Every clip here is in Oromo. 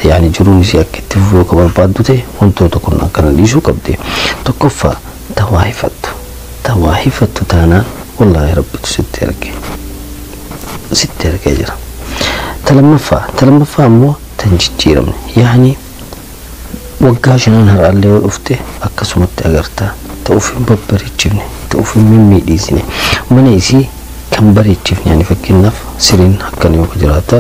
Yaani jiruun isii akka itti fufuu akka barbaaddu ta'e, wantoota kun akkana dhiisuu qabdi. Tokkoffaa, tawaa hifattu. Tawaa hifattu taanaan wallaahi Rabbitu sitti erge. Sitti ergee jira. Ta lammaffaa ammoo tan jijjiiramne. Yaani waggaa shanan har'aallee yoo dhufte akkasumatti agartaa. Ta of hin babbareechifne, ta of hin mimmiidhiisine. Mana isii kan bareechifne, yani fakkeenyaaf siriin akkana yoo jiraata,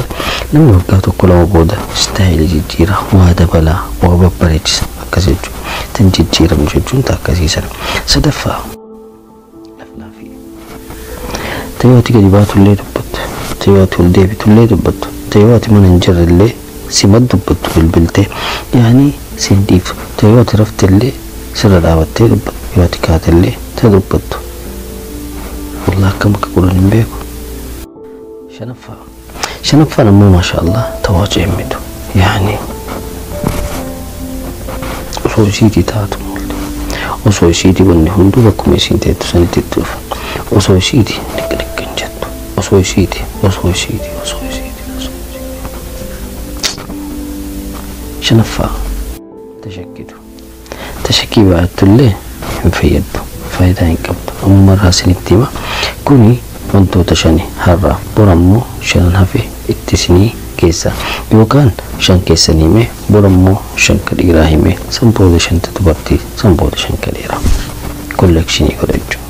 namni waggaa tokko lama booda istaayilii jijjiira, waa dabalaa, waa babbareechisa, akkas jechuudha. Tan jijjiiramne jechuun ta akkasii sana. Sadaffaa, laflaafii. Ta yoo ati gadi baatullee dubbattu, ta yoo ati ol deebitullee dubbattu, ta yoo ati mana hin jirrellee sima dubbattu bilbiltee, yaani sin dhiiftu, ta yoo ati raftellee sirra dhaabattee dubbattu, yoo ati kaatellee ta dubbattu. Wallah akkam akka godhan hin beeku. Shanaffaa. Shanaffaan ammoo maasha Allah tawaa ceemmitu. Yaani osoo isiitii taatu malte. Osoo isiitii wanni hunduu bakkuma isiin teettu sanitti itti dhufa. Osoo isiitii niq niq hin jettu. Osoo isiitii, osoo isiitii, osoo isiitii, osoo isiitii. Shanaffaa, tashakkitu. Tashakkii baay'attullee hin fayyaddu. Faayidaa hin qabdu. Amma irraa isinitti hima. Kuni wantoota shani har'aaf, bor ammoo shanan hafe itti isinii keessa, yookaan shan keessan hime, bor ammoo shan ka dhiiraa hime, san booda shanta dubartii, san booda shan ka dhiiraa. Collection godha jechuudha.